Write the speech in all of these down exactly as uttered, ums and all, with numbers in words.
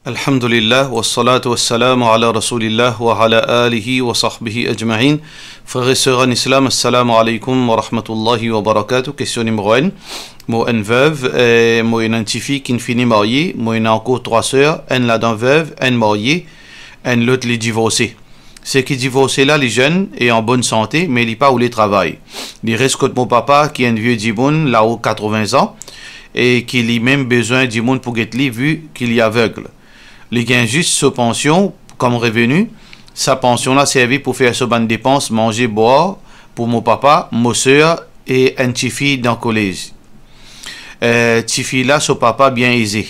Alhamdulillah, wassalatu wassalamu ala Rasoulillah wa ala alihi wa sahbihi ajmain. Frer e ser an Islam, assalamu alaikum wa rahmatullahi wa barakatuh. Kestion nimero enn. Mo enn vev, e mo ena enn tifi ki finn fini marye, mo ena ankor trwa ser, enn ladan vev, enn marye, enn lot li divorse. Seki divorse la, li zenn e an bonn sante, me li pa oule travay. Li res kot mo papa ki enn vie dimoun, lao katrovin an, e ki limem bizin dimoun pou get li, vi ki li aveg. Li gagn zis so pansion kom reveni. Sa pansion la servi pou fer so bann depans, manze, bwar, pou mo papa, mo ser e enn tifi dan kolez. E, tifi la, so papa bien eze.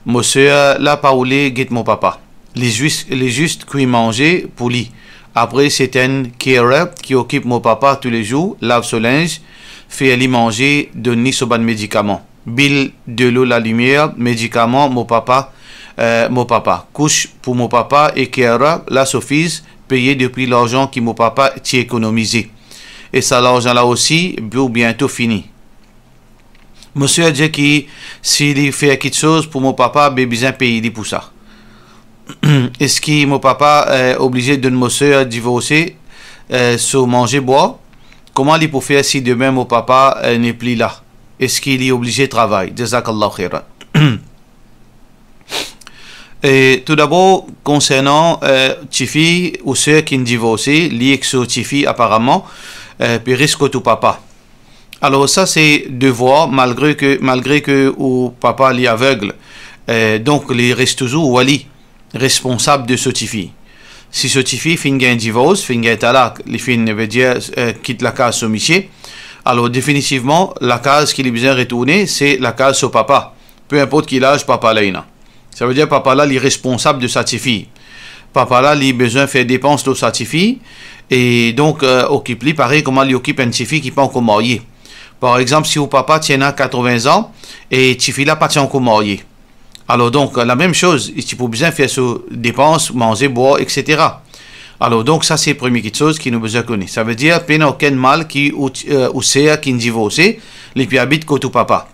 Mo ser la pa oule get mo papa. Li zis, li zis kwi manze pou li. Apre, se enn carer ki okip mo papa toulezour, lav so linz, fer li manze, donn li so bann medikaman. Bil, delo, lalimier, medikaman, mo papa, e, mo papa. Kous pou mo papa e carer la, so fiz, peye depi larzan ki mo papa ti ekonomize. E sa larzan la osi, pou biento fini. Mo ser dir ki si li fer kiksoz pou mo papa, be bizin pey li pou sa. Eski mo papa, e, oblize donn mo ser divorse, e, so manze bwar? Kouma li pou fer si demin mo papa, e, nepli la? Eski li oblize travay? Jazakallahu khairan. E, toudabor, konsernan, e, tifi ou ser ki divorse, li ek so tifi aparaman, e, pe res kot ou papa. Alor, sa se devwar, malgre ke, malgre ke ou papa li aveg, e, donk li res touzour ou ali responsab de so tifi. Si so tifi finn gagn divors, finn gagn talak, li finn, vedir, e, kit lakaz so misie, alor definitivman, lakaz ki li bizin retourne, se lakaz so papa, pe inport ki laz papa la ena. Savedir papa la, li responsab de sa tifi. Papa la, li bizin fer depans lor sa tifi, e donk, e, okip li parey kouma li okip enn tifi ki pa ankor marye. Par exanp, si ou papa ti ena katrovin an e tifi la pa ti ankor marye, alor donk, lamem soz, li ti pou bizin fer so depans, manze, bwar, etsetera. Alor donk, sa se premie kiksoz ki nou bizin kone. Savedir, pena okenn mal ki ou, e, ou ser ki divorse, li pe abit kot ou papa.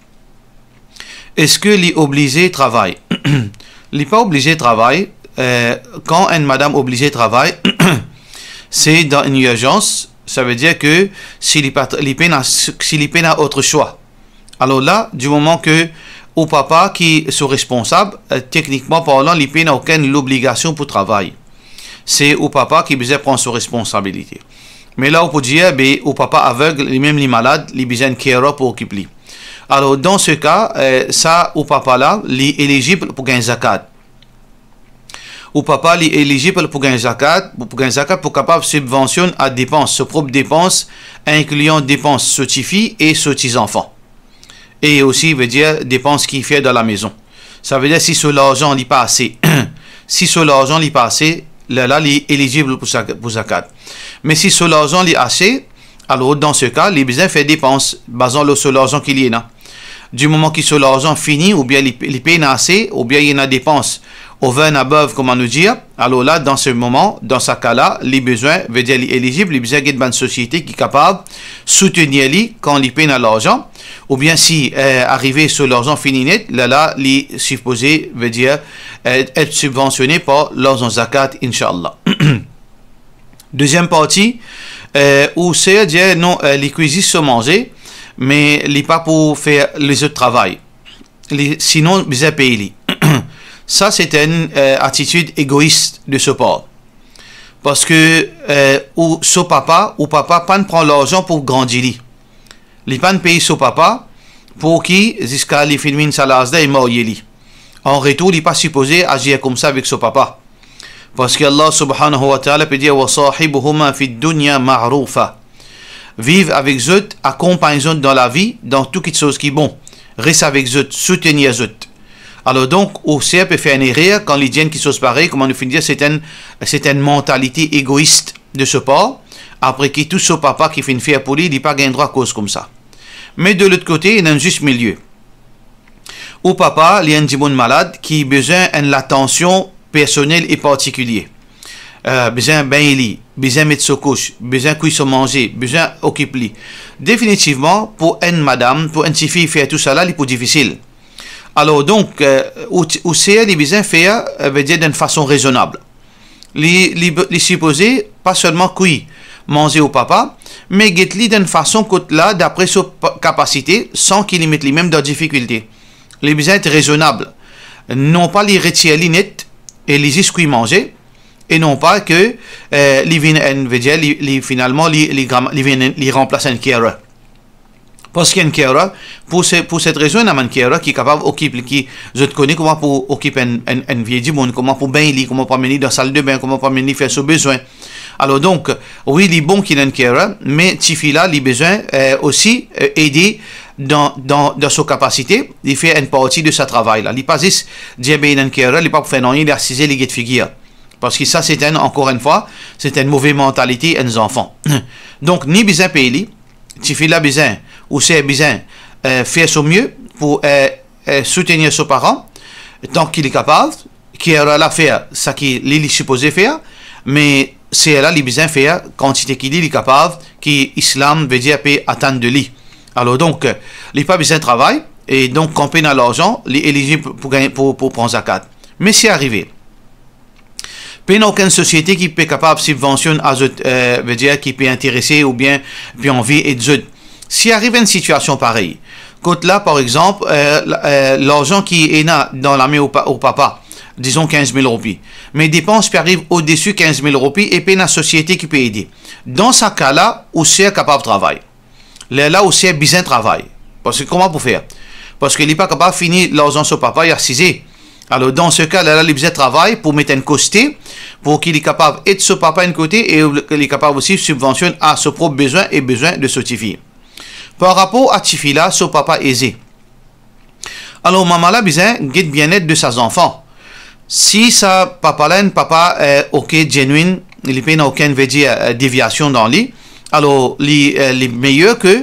Eski li oblize travay? Li pa oblize travay. E, kan enn madam oblize travay, se dan enn irzans, savedir ke si li pa tr-, li pena, si li pena ot swa. Alor la, di moman ke ou papa ki so responsab, e, teknikman parlan, li pena okenn lobligasion pou travay. Se ou papa ki bizin pran so responsabilite. Me la ou pou dir, be, ou papa aveg, limem li malad, li bizin enn carer pou okip li. Alor, dan se ka, e, sa ou papa la, li elizib pou gagn zakat. Ou papa, li elizib pou gagn zakat, pou, pou gagn zakat, pou kapav sibvansionn a depans, so prop depans, inklian depans so tifi e so ti zanfan. E osi, vedir, depans ki fer dan lamezon. Savedir si so larzan li pa ase, si so larzan li pa ase, lerla li elizib pou sa-, pou zakat. Me si so larzan li ase, alor dan se ka, li bizin fer depans, bazan lor so larzan ki li ena. Di moman ki so larzan fini, oubien li, li pena ase, oubien li ena depans over and above, kouma nou dir, alor la, dan se moman, dan sa ka la, li bizin, vedir li elizib, li bizin get bann sosiete ki kapav soutenir li kan li pena larzan, oubien si, e, arive so larzan fini net, lerla, li sipoze, vedir, e, et sibvansione par larzan zakat, inshallah. Deziem parti, e, ou ser dir, non, e, li kwi zis so manze, me li pa pou fer lezot travay. Li, sinon, bizin pey li. Sa, se enn, e, atitid egois de so par. Parski, e, ou so papa, ou papa pa'nn pran larzan pou grandi li. Li pa'nn pey so papa pou ki, ziska li finn vinn sa laz la, li marye li. An retour, li pa sipoze azir koumsa avek so papa. Parski Allah subhanahu wa ta'ala pe dir, "Wa sahibuhuma fid dunya ma'rufa." Viv avek zot, akonpagn zot dan lavi, dan tou kiksoz ki bon. Res avek zot, soutenir zot. Alor donk, ou ser pe fer enn erer kan li dir enn kiksoz parey, kouma nou finn dir, se enn, se enn mantalite egois de so par, apre ki tou so papa ki finn fer pou li, li pa gagn drwa koz koumsa. Me de lot kote, ena enn zis milie. Ou papa, li enn dimoun malad ki bizin enn latansion personel e partikilie. E, bizin begn li, bizin met so kous, bizin kwi so manze, bizin okip li. Definitivman, pou enn madam, pou enn tifi fer tousala, li pou difisil. Alor, donk, eh, ou, ou ser li bizin fer, eh, vedir, dan enn fason rezonab. Li, li, li sipoze pa selman kwi manze ou papa, me get li dan enn fason kot la, dapre so pa-, kapasite, san ki li met limem dan difikilte. Li bizin et rezonab. Non pa li retir li net e li zis kwi manze, e non pa ke, eh, li vinn enn, vedir, li, li finalman, li, li gram-, li vinn, li ranplas enn carer. Parski enn carer, pou se, pou set rezon, ena bann carer ki kapav okip li, ki zot kone kouma pou okip enn, enn, enn vie dimoun, kouma pou begn li, kouma pou amenn li dan saldebin, kouma pou amenn li fer so bezwin. Alor donk, wi, li bon ki ena enn carer, me tifi la, li bizin, eh, osi, eh, ede dan, dan, dan so kapasite, li fer enn parti de sa travay la. Li pa zis dir, be, ena enn carer, li pa pou fer nanye, li asize, li get figir. Parski sa, se enn, ankor enn fwa, se enn move mantalite enn zanfan. Donk, ni bizin pey li, tifi la bizin, ou ser bizin, eh, fer so mie pou, eh, eh, soutenir so paran, tan ki li kapav, carer la fer seki li, li sipoze fer, me ser la, li bizin fer kantite ki li, li kapav, ki Islam, vedir, pe atann de li. Alor donk, li pa bizin travay, e donk, kan pena larzan, li elizib pou gagn, pou, pou pran zakat. Me si arive, pena okenn sosiete ki pe kapav sibvansionn a zot, eh, vedir ki pe interese oubien pe anvi ed zot. Si ariv enn sitiasion parey, kot la, par exanp, eh, la, eh, larzan ki ena dan lame ou pa-, ou papa, dizon kinz mil roupi, me depans pe ariv odesi kinz mil roupi e pena sosiete ki pe ede. Dan sa ka la, ou ser kapav travay. Lerla ou ser bizin travay. Parski kouma pou fer? Parski li pa kapav fini larzan so papa, li asize. Alor, dan se ka, lerla li bizin travay pou met enn kote, pou ki li kapav ed so papa enn kote e li kapav osi sibvansionn a so prop bezwin e bezwin de so tifi. Par rapor a tifi la, so papa eze. Alor, mama la bizin get bienet de sa zanfan. Si sa papa la, enn papa, eh, ok, genuine, li pena okenn, vedir, eh, deviasion dan li, alor, li, eh, li meyer ke,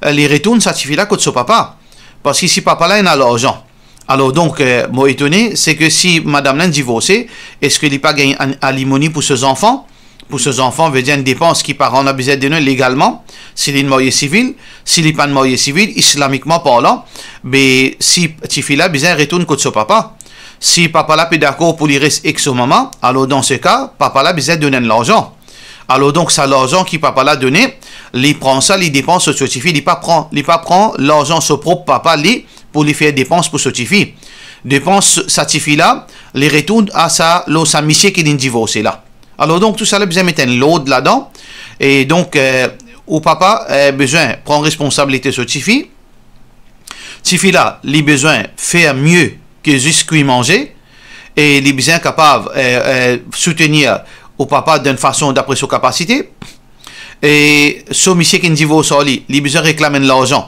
eh, li retourn sa tifi la kot so papa. Parski si papa la ena larzan, alor donk, eh, mo etone, se ke si madam la inn divorse, eski li pa gagn enn alimoni pou so zanfan? Pou so zanfan, vedir enn depans ki paran la bizin donn legalman, si li marye sivil, si li pa marye sivil, islamikman parlan, be si tifi la bizin retourn kot so papa. Si papa la pe dakor pou li res ek so mama, alor dan se ka, papa la bizin donn enn larzan. Alor donk, sa larzan ki papa la done, li pran sa, li depans so, so tifi, li pa pran, li pa pran larzan so prop papa li pou li fer depans pou so tifi. Depans sa tifi la, li retourn a sa, lor sa misie ki linn divorse la. Alor donk, tousala bizin met enn lord ladan. E donk, eh, ou papa, eh, bizin pran responsabilite so tifi. Tifi la, li bizin fer mie ke zis kwi manze. E li bizin kapav, eh, eh, soutenir ou papa dan enn fason dapre so kapasite. E so misie ki inn divors ar li, li bizin reklam enn larzan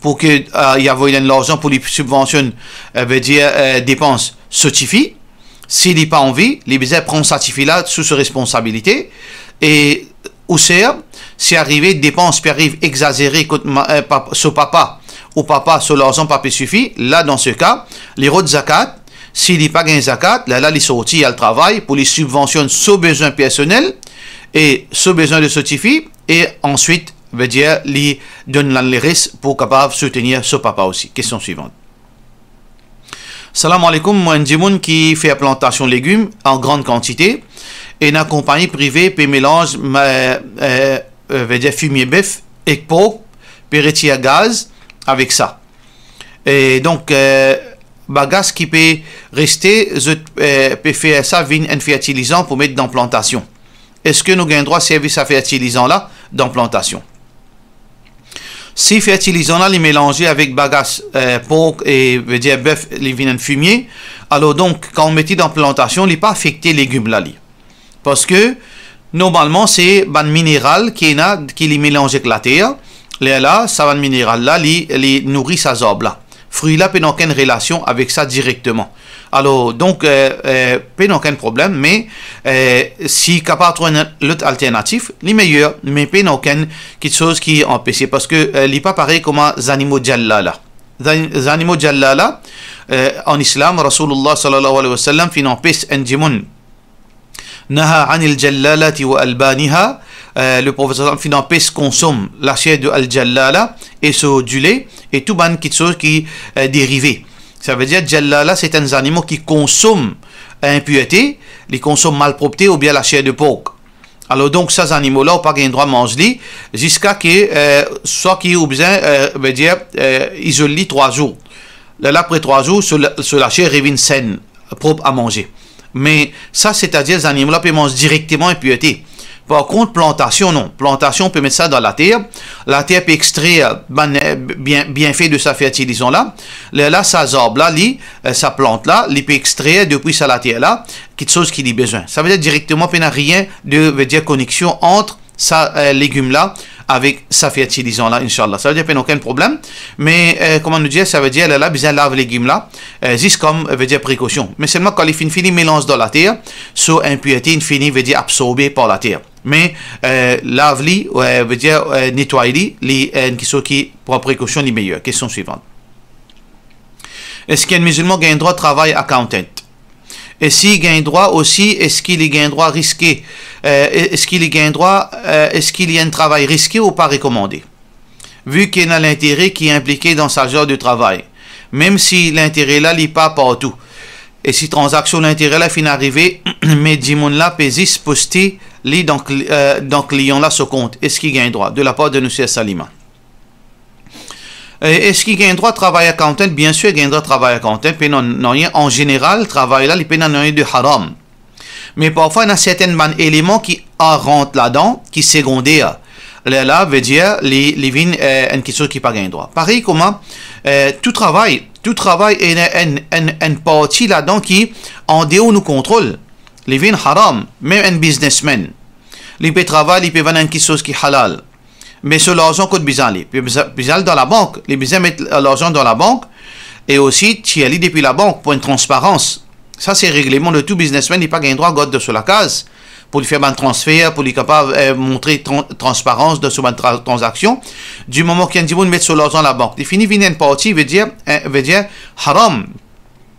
pou ke, eh, li avoy enn larzan pou li sibvansionn, eh, vedir, eh, depans so tifi. Si li pa anvi, li bizin pran sa tifi la sou so responsabilite. E ou ser, si arive depans pe ariv egzazere kot ma-, eh, pap-, so papa, ou papa, so larzan pa pe sifi, la, dan se ka, li rod zakat. Si li pa gagn zakat, lerla li sorti, li al travay pou li sibvansionn so bizin personel e so bizin de so tifi, e answit, vedir, li donn la, leres pou kapav soutenir so papa osi. Kestion swivan. Salam aleykoum, mo enn dimoun ki fer plantasion legim an gran kantite, ena konpagni prive pe melanz, eh, eh, eh, vedir fimie bef ek pork, pe retir gaz avek sa. E donk, eh, bagas ki pe reste, zot, eh, pe fer sa vinn enn fertilizan pou met dan plantasion. Eski nou gagn drwa servi sa fertilizan la dan plantasion? Si fertilizan la li melanze avek bagas, eh, pork e, vedir, bef, li vinn enn fimie, alor donk, kan ou met li dan plantasion, li pa afekte legim la li. Parski, normalman, se bann mineral ki ena, ki li melanze ek later. Lerla, sa bann mineral la, li, li nouri sa zarb la. Fri la pena okenn relasion avek sa direkteman. Alor, donk, eh, eh, pena okenn problem, me, eh, si kapav trouv enn lot alternatif, li meyer, me pena okenn kiksoz ki anpese, parski, eh, li pa parey kouma zanimo djalla la. Zan-, zanimo djalla la, eh, an Islam, Rasoulillah sallallahu alayhi wa sallam finn anpes enn dimoun. Naha anil jallalati wa albaniha, eh, le Profet sallam finn anpes konsom laser de al-jallala e so dile e tou bann kiksoz ki, eh, derive. Savedir, jalla la, se enn zanimo ki konsom inpirte, li konsom malpropte oubien laser de pork. Alor donk, sa zanimo la, ou pa gagn drwa manz li, ziska ke, eh, swa ki ou bizin, eh, vedir, eh, izol li trwa zour. Lerla apre trwa zour, so la-, so laser revinn senn, prop a manze. Me sa, setadir zanimo la pe manz direkteman inpirte. Par kont, plantasion, non. Plantasion, ou pe met sa dan later. Later pe extrer bann, eh, bien, bienfe de sa fertilizan la. Lerla, sa zarb la, li, eh, sa plant la, li pe extrer depi sa later la, kiksoz ki li bizin. Savedir direkteman, pena rien de, vedir, koneksion ant sa, eh, legim la avek sa fertilizan la, inshallah. Savedir pena okenn problem. Me, eh, kouma nou dir, savedir, lerla bizin lav legim la, eh, zis kom, eh, vedir, prekosion. Me selman kan li finn fini melanz dan later, so inpirte inn fini, vedir, absorbe par later. Me, eh, lav li, eh, vedir, eh, netway li, li, eh, enn kiksoz ki pran prekosion, li meyer. Kestion swivan. Eski enn mizilman gagn drwa travay accountant? E si gagn drwa osi, eski li gagn drwa riske, eh, eski li gagn drwa, eh, eski li enn travay riske ou pa rekomande? Vi ki ena lintere ki inplike dan sa zar de travay, mem si lintere la li pa partou, e si tranzaksion lintere la finn arive, me dimoun la pe zis poste li dan kli-, eh, dan klian la so kont, eski gagn drwa? De lapar de nou ser Salima. E, eski gagn drwa travay accountant? Biensir, gagn drwa travay accountant, pena nanye an zeneral, travay la, li pena nanye de haram. Me parfwa, ena sertenn bann eleman ki rant ladan, ki segonder. Lerla, vedir, li, li vinn, eh, enn kiksoz ki pa gagn drwa. Parey kouma, eh, tou travay, tou travay ena enn, enn, enn parti ladan ki andeor nou kontrol. Li vinn haram, mem enn biznesmenn. Li pe travay, li pe vann enn kiksoz ki halal. Me so larzan kot bizin ale? Bizin, bizin al dan labank, li bizin met larzan dan labank e osi tir li depi labank pou enn transparans. Sa se regleman de tou biznesmenn, li pa gagn drwa gard dan so lakaz pou li fer bann transfer, pou li kapav, eh, montre tran-, transparans dan so bann tra-, tranzaksion. Di moman ki enn dimoun met so larzan labank, li fini vinn enn parti, vedir, eh, vedir haram.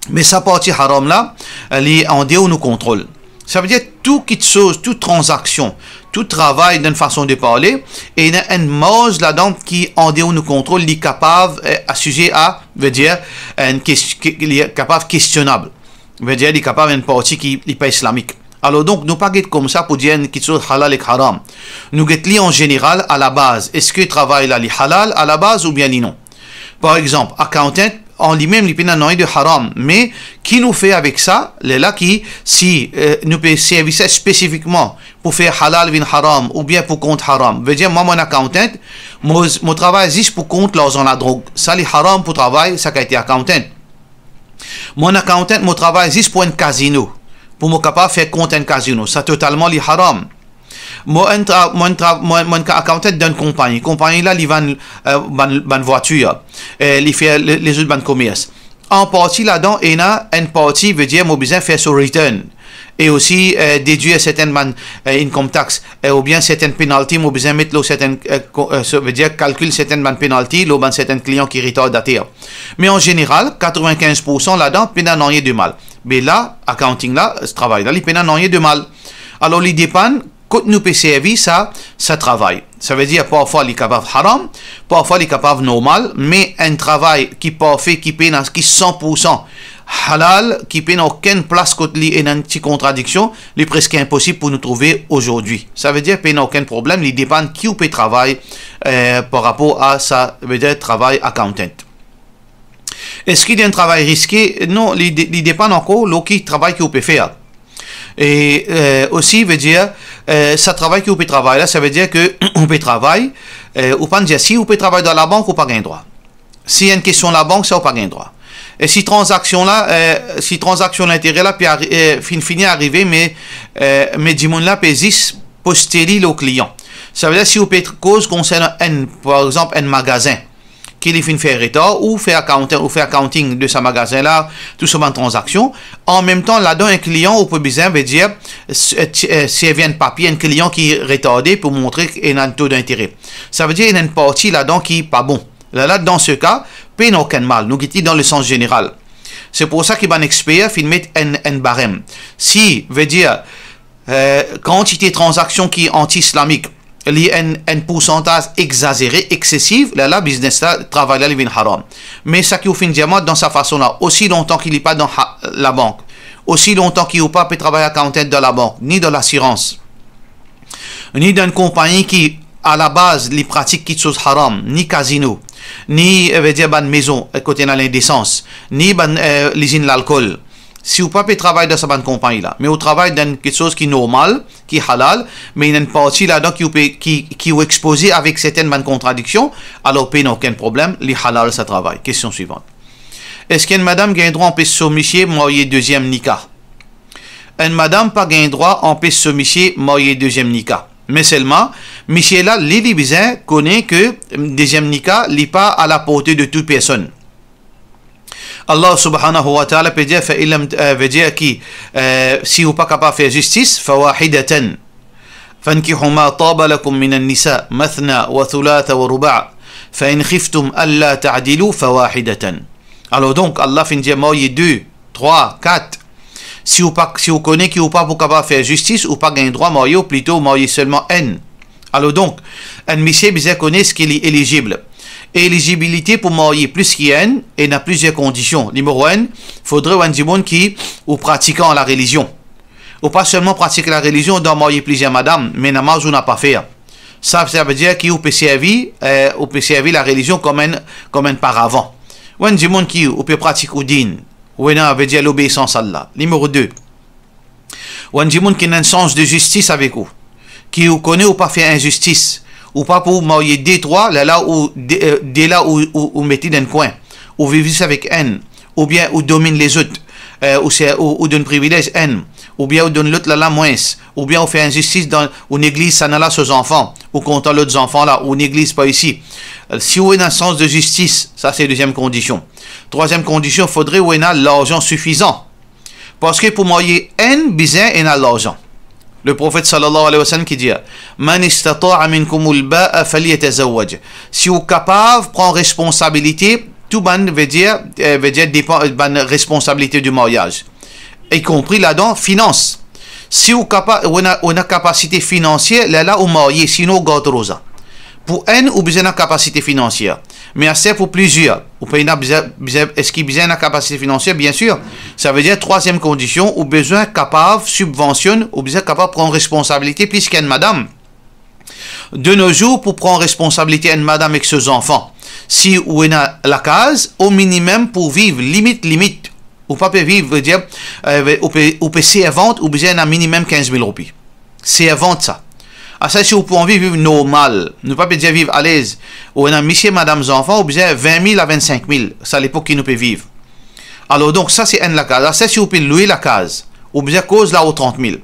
Me sa parti haram la, li andeor nou kontrol. Savedir tou kiksoz, tou tranzaksion, tou travay, dan enn fason de parle, ena enn marz ladan ki andeor nou kontrol, li kapav, eh, asize a, vedir, enn kes-, ki, li kapav kestionab. Vedir, li kapav enn parti ki, li pa islamik. Alor donk, nou pa get koumsa pou dir enn kiksoz halal ek haram. Nou get li an zeneral, a la baz, eski travay la li halal a la baz oubien li non? Par exanp, accountant, an limem, li pena nanye de haram, me ki nou fer avek sa, lerla ki, si, eh, nou pe servi sa spesifikman pou fer halal vinn haram, oubien pou kont haram? Vedir, mwa, mo enn accountant, mo, mo travay zis pou kont larzan ladrog. Sa li haram pou travay sa kalite accountant. Mo enn accountant, mo travay zis pou enn kazino, pou mo kapav fer kont enn kazino. Sa totalman li haram. Mo enn tra-, mo enn tra-, mo enn, mo enn ka-, accountant dan enn konpagni. Konpagni la, li vann, eh, bann, bann vwatir. Eh, li fer le-, lezot bann komers. An parti ladan, ena enn parti, vedir mo bizin fer so return. E osi, eh, dedwir sertenn bann, eh, income tax, eh, oubien sertenn penalti mo bizin met lor sertenn, eh, ko-, eh, so, vedir kalkil sertenn bann penalti lor bann sertenn klian ki retardater. Me an zeneral, katrevinkinz poursan ladan pena nanye de mal. Be la, accounting la, travay la, li pena nanye de mal. Alor, li depann kot nou pe servi sa, sa travay. Savedir, parfwa li kapav haram, parfwa li kapav normal, me enn travay ki parfe, ki pena, ki san poursan halal, ki pena okenn plas kot li ena enn ti kontradiksion, li preske inposib pou nou trouve azordi. Savedir, pena okenn problem, li depann ki ou pe travay, eh, par rapor a sa, vedir travay accountant. Eski li enn travay riske? Non, li de-, li depann ankor lor ki travay ki ou pe fer. E, eh, osi, vedir, eh, sa travay ki ou pe travay la, savedir ke ou pe travay, eh, ou pa'nn dir si ou pe travay dan labank, ou pa gagn drwa. Si enn kestion labank, sa ou pa gagn drwa. E si tranzaksion la, eh, si tranzaksion lintere la, pe ari-, eh, finn fini arive, me, eh, me dimoun la pe zis poste li lor klian. Savedir si ou pe tr-, koz konsernan enn, par exanp, enn magazin, ki li finn fer retar, ou fer accounting, ou fer accounting de sa magazin la, tou so bann tranzaksion. An mem tan, ladan enn klian, ou pe bizin, vedir, s-, eh, ti-, eh, servi enn papie, enn klian ki retarde pou montre ena enn to dintere. Savedir ena enn parti ladan ki pa bon. Lerla, dan se ka, pena okenn mal. Nou get li dan lesans zeneral. Se pou sa ki bann exper finn met enn, enn barem. Si, vedir, eh, kantite tranzaksion ki anti-islamik, li enn, enn poursantaz egzazere, eksesif, lerla biznes la, travay la, li vinn haram. Me sa ki ou finn dir mwa, dan sa fason la, osi lontan ki li pa dan ha-, labank, osi lontan ki ou pa pe travay accountant dan labank, ni dan lasirans, ni dan enn konpagni ki, alabaz, li pratik kiksoz haram, ni kazino, ni, eh, vedir bann mezon, eh, kot ena lindesans, ni bann, eh, lizinn lalkol. Si ou pa pe travay dan sa bann konpagni la, me ou travay dan kiksoz ki normal, ki halal, me ena enn parti ladan ki ou pe, ki, ki ou expoze avek sertenn bann kontradiksion, alor pena okenn problem, li halal sa travay. Kestion swivant. Eski enn madam gagn drwa anpes so misie marye deziem nika? Enn madam pa gagn drwa anpes so misie marye deziem nika. Me selman, misie la, li, li bizin kone ke deziem nika, li pa a la porte de tout personn. Allah subhanahu wa ta'ala pe dir, fa in lam, eh, vedir ki, eh, si ou pa kapav fer zistis, fawahidatan. Fankihu ma taba lakum minan nisa, mathna wa thulatha wa ruba'. Fa in khiftum alla ta'dilu, fawahidatan. Alor donk, Allah finn dir marye de, trwa, kat. Si ou pa, si ou kone ki ou pa pou kapav fer zistis, ou pa gagn drwa marye, ou plito marye selman enn. Alor donk, enn misie bizin kone eski li elizib. Elizibilite pou marye plis ki enn, ena plizier kondision. Nimero enn, fodre ou enn dimoun ki ou pratikan larelizion. Ou pa selman pratik larelizion dan marye plizier madam, me namaz ou napa fer. Sa, sa vedir ki ou pe servi, eh, ou pe servi larelizion kom enn, kom enn paravan. Ou enn dimoun ki ou pe pratik ou din, ou ena, vedir, lobeisans Allah. Nimero de, ou enn dimoun ki ena enn sans de zistis avek ou, ki ou kone ou pa fer inzistis, ou pa pou marye de, trwa, lerla ou de, eh, de la ou, ou, ou met li dan enn kwin, ou viv zis avek enn, oubien ou dominn lezot, eh, ou se, ou, ou donn privilez enn, oubien ou donn lot la la mwins, oubien ou fer inzistis dan, ou negliz sa la so zanfan, ou kontan lot zanfan la, ou negliz par isi. Eh, si ou ena sans de zistis, sa se deziem kondision. Trwaziem kondision, fodre ou ena larzan sifizan. Parski pou marye enn bizin ena larzan. Leprofet sallallahu alayhi wa sallam ki dir, "Man istata'a minkumul ba'a falyatazawwaj." Si ou kapav pran responsabilite, tou bann, vedir, eh, vedir depan, bann responsabilite di maryaz, ikonpri ladan finans. Si ou kapa-, ou ena, ou ena kapasite finansier, lerla ou marye, sinon ou gard roza. Pou enn, ou bizin ena kapasite finansier. Me aster pou plizier, ou pena bizin, bizin, eski bizin ena kapasite finansier? Biensir. Sa vedir, trwaziem kondision, ou bizin kapav sibvansionn, ou bizin kapav pran responsabilite plis ki enn madam. De nos jours, pou pran responsabilite enn madam ek so zanfan, si ou ena lakaz, o minimem pou viv, limit, limit, ou pa pe viv, vedir, eh, ou pe, ou pe servant, ou bizin ena minimem kinz mil roupi. Servant sa. Asa si ou pou anvi viv normal, nou pa pe dir viv alez, ou ena misie, madam, zanfan, ou bizin vin mil a vinn-sink mil, sa lepok ki nou pe viv. Alor donk, sa se enn lakaz. Asa si ou pe lwe lakaz, ou bizin koz la o trant mil.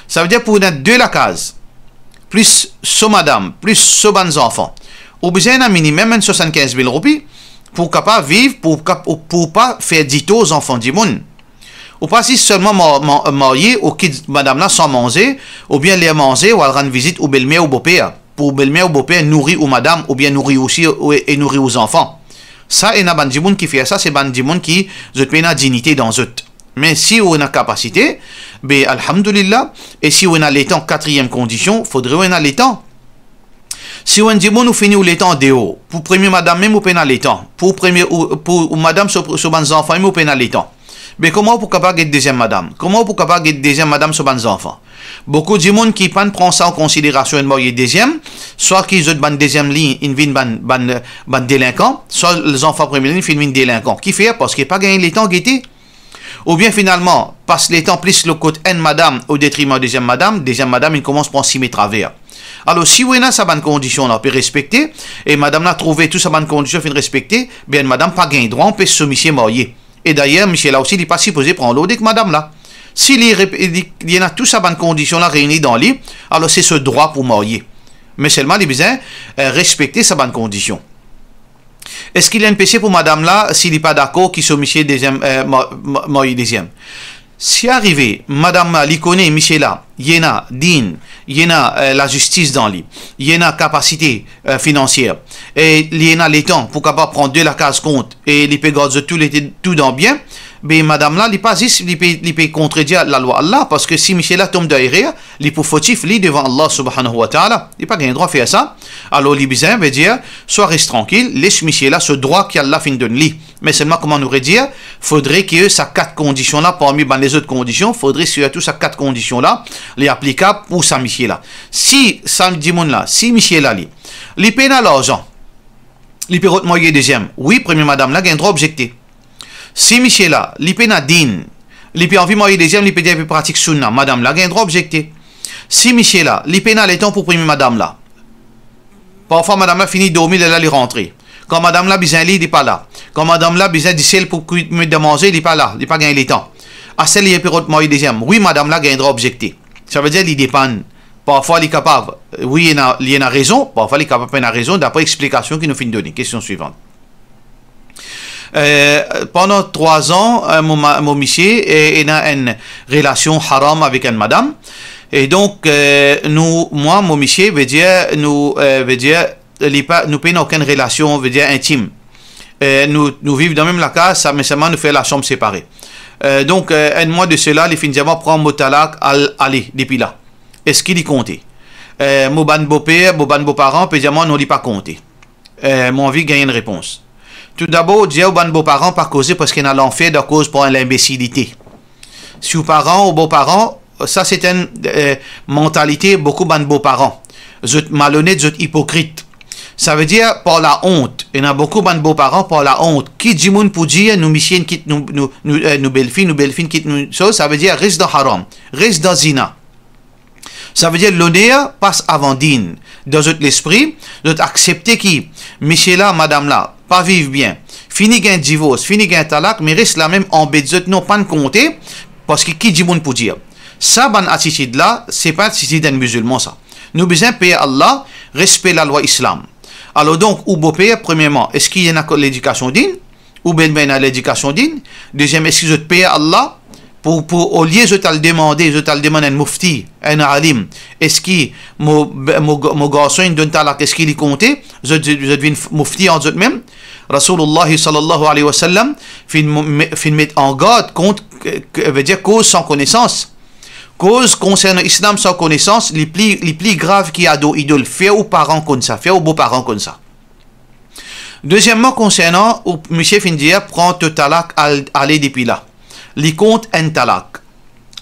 Sa vedir pou ena de lakaz, plis so madam, plis so bann zanfan, ou bizin ena minimem enn swasannkinz mil roupi pou kapav viv, pou kap-, pou pa fer ditor zanfan dimoun. Ou pa zis selman ma-, ma-, marye, ou kit madam la san manze, oubien ler manze, ou al rann vizit ou belmer ou boper, pou belmer ou boper nouri ou madam, oubien nouri ou si, ou, e nouri ou zanfan. Sa, ena bann dimoun ki fer sa, se bann dimoun ki zot pena dignite dan zot. Me si ou ena kapasite, be alhamdulillah, e si ou ena letan, katriem kondision, fodre ou ena letan. Si ou enn dimoun ou fini ou letan deor, pou premie madam mem ou pena letan, pou premie ou, pou ou madam so, so bann zanfan mem ou pena letan, be kouma ou pou kapav get deziem madam? Kouma ou pou kapav get deziem madam so bann zanfan? Boukou dimoun ki pa'nn pran sa an konsiderasion, enn marye deziem, swa ki zot bann deziem liny inn vinn bann, bann, bann delinkan, swa zanfan premie liny finn vinn delinkan. Kifer? Parski pa gagn letan gete. Oubien finalman, pas letan plis lor kot enn madam o detriman deziem madam, deziem madam inn koumans pran sime traver. Alor, si ou ena sa bann kondision la pe respekte, e madam la trouve tou sa bann kondision finn respekte, be enn madam pa gagn drwa anpes so misie marye. E dayer, misie la osi, li pa sipoze pran lord ek madam la. Si li rep-, li, li ena tou sa bann kondision la reyni dan li, alor se so drwa pou marye. Me selman li bizin, eh, respekte sa bann kondision. Eski li enn pese pou madam la si li pa dakor ki so misie deziem, eh, ma-, ma-, marye deziem? Si arive, madam la, li kone misie la, li ena din, li ena, eh, lazistis dan li, li ena kapasite, eh, finansier, e li ena letan pou kapav pran de lakaz kont, e li pe gard zot toulede tou dan bien, Be madam la, li pa zis, li pe, li pe kontredir lalwa Allah, parski si misie la tom dan erer, li pou fotif li devan Allah subhanahu wa ta'ala. Li pa gagn drwa fer sa. Alor li bizin, vedir, swa res trankil, les misie la so drwa ki Allah finn donn li. Me selman, kouma nou redir, fodre ki sa kat kondision la, parmi bann lezot kondision, fodre sirtou sa kat kondision la, li aplikab pou sa misie la. Si sa dimoun la, si misie la li, li pena larzan, li pe rod marye deziem, wi, premie madam la gagn drwa objekte. Si misie la, li pena din, li pe anvi marye deziem, li pe dir li pe pratik sounna, madam la gagn drwa objekte. Si misie la, li pena letan pou premie madam la, parfwa madam la fini dormi, lerla li rantre. Kan madam la bizin li, li pa la. Kan madam la bizin disel pou kwi-, met dan manze, li pa la, li pa gagn letan. Aster li pe rod marye deziem, wi, madam la gagn drwa objekte. Savedir li depann. Parfwa li kapav, wi, li ena, li ena rezon, parfwa li kapav pena rezon, dapre explikasion ki nou finn done. Kestion swivan. Eh, pandan trwa an, eh, mo ma-, mo misie, eh, ena enn relasion haram avek enn madam. E donk, eh, nou, mwa, mo misie, vedir, nou, eh, vedir, li pa, nou pena okenn relasion, vedir, intim. Eh, nou, nou viv dan mem lakaz, sa, me selman nou fer lasanm separe. Eh, donk, eh, enn mwa de sela, li finn dir mwa, pran mo talak, al ale depi la. Eski li konte? Eh, mo bann boper, mo bann boparan pe dir mwa, non, li pa konte. Eh, mo anvi gagn enn repons. Toudabor, dir ou bann boparan pa koze parski ena lanfer dan koz par linbesilite. Si ou paran ou boparan, sa se enn, eh, mantalite boukou bann boparan. Zot malonet, zot ipokrit. Savedir par laont, ena boukou bann boparan par laont. Ki dimoun pou dir nou misie inn kit nou, nou, nou, eh, nou belfi, nou belfi inn kit nou, so, savedir res dan haram, res dan zina. Savedir loner pas avan din. Dan zot lespri, zot aksepte ki misie la, madam la, pa viv bien, fini gagn divors, fini gagn talak, me res lamem anbet zot, non, pa'nn konte, parski ki dimoun pou dir. Sa bann atitid la, se pa atitid enn mizilman sa. Nou bizin per Allah, respe lalwa Islam. Alor donk, ou boper, premierman, eski ena ledikasion din? Ou bel-mer ena ledikasion din? Deziem, eski zot per Allah? Pou, pou, olie zot al demande, zot al demann enn mufti, enn alim, eski mo, mo, mo garson inn donn talak, eski li konte? Zot, zot, zot vinn f-, mufti ant zot mem. Rasoulullah sallallahu alayhi wa sallam finn mo-, me-, finn met an gard kont, ke, ke, vedir koz san konesans. Koz konsernan Islam san konesans, li pli, li pli grav ki ador idol. Fer ou paran konn sa, fer ou boparan konn sa. Dezieman, konsernan ou misie finn dir, pran to talak, al, ale depi la. Li kont enn talak.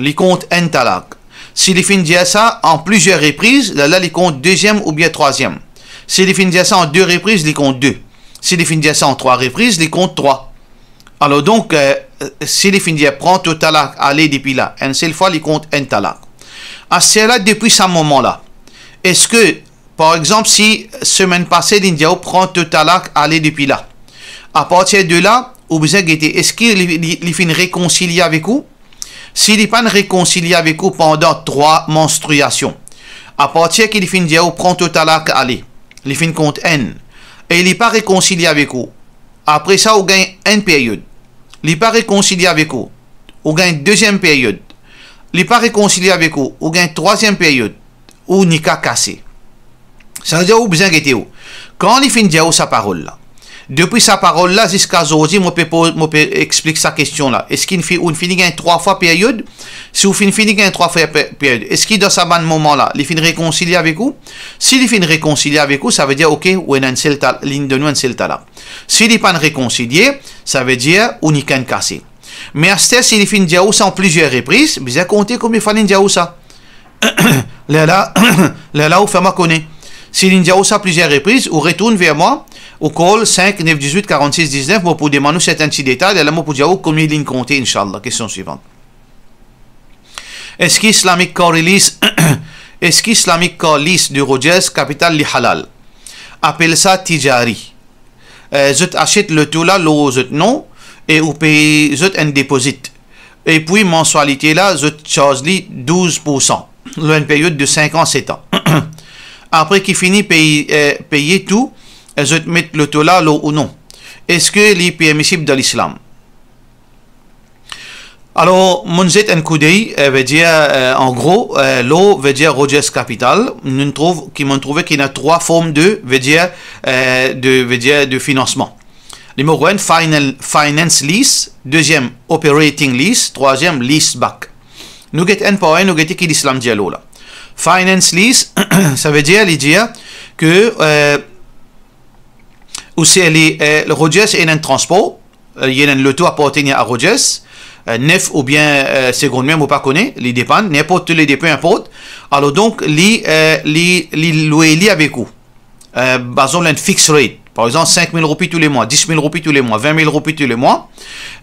Li kont enn talak. Si li finn dir sa an plizier repriz, lerla li kont deziem oubien trwaziem. Si li finn dir sa an de repriz, li kont de. Si li finn dir sa an trwa repriz, li kont trwa. Alor donk, eh, si li finn dir, pran to talak, ale depi la, enn sel fwa, li kont enn talak. Aster la, depi sa moman la, eski, par exanp, si semenn pase, linn dir ou, pran to talak, ale depi la. Apartir de la, ou bizin gete, eski li, li, li finn rekonsilie avek ou? Si li pa'nn rekonsilie avek ou pandan trwa manstriasion, apartir ki li finn dir ou, pran to talak, ale, li finn kont enn, e li pa rekonsilie avek ou, apre sa, ou gagn enn period. Li pa rekonsilie avek ou, ou gagn deziem period. Li pa rekonsilie avek ou, ou gagn trwaziem period. Ou nika kase. Savedir ou bizin gete ou. Kan li finn dir ou sa parol la, depi sa parol la ziska zordi, mo pe poz, mo pe explik sa kestion la. Eski inn fi-, ou inn fini gagn trwa fwa period? Si ou finn fini gagn trwa fwa pe-, period, eski dan sa bann moman la, li finn rekonsilie avek ou? Si li finn rekonsilie avek ou, savedir, ok, ou ena enn sel tal-, linn donn ou enn sel talak. Si li pa'nn rekonsilie, savedir ou nika inn kase. Me aster, si li finn dir ou sa an plizier repriz, bizin konte konbien fwa linn dir ou sa. Lerla, lerla ou fer mwa kone. Si linn dir ou sa plizier repriz, ou retourn ver mwa, ou call sink nef diz-wit karant-sis diz-nef, mo pou demann ou sertin ti detay, lerla mo pou dir ou konbien linn konte, inshallah. Kestion swivan. Eski Islamic Car Lease, eski Islamic Car Lease de Rogers Capital li halal? Apel sa tijari. Eh, zot asiet loto la lor zot non e ou pey zot enn depozit. Epi manswalite la, zot charz li douz poursan lor enn period de sink an, set an. Apre ki fini pey, eh, peye tou, eh, zot met loto la lor ou non. Eski li permisib dan Lislam? Alor, mo'nn zet enn koudey, eh, vedir, eh, an gro, eh, lor, vedir, Rogers Capital, nou trouv, ki mo'nn trouve ki ena trwa form de, vedir, eh, de, vedir, de finansman. Nimero enn, final, finance lease, deziem, operating lease, trwaziem, lease back. Nou get enn par enn, nou gete ki lislam dir lor la. Finance lease, savedir, li dir ke, eh, ou se li, eh, Rogers ena enn transpor, eh, li ena enn loto apartenir a Rogers, eh, nef oubien, eh, segond men, mo pa kone, li depann, ninport, toulede, pe inport. Alor donk, li, eh, li, li lwe li avek ou. Eh, par exanp, enn fixed rate, par exanp, sink mil roupi toulemwa, dis mil roupi toulemwa, vin mil roupi toulemwa,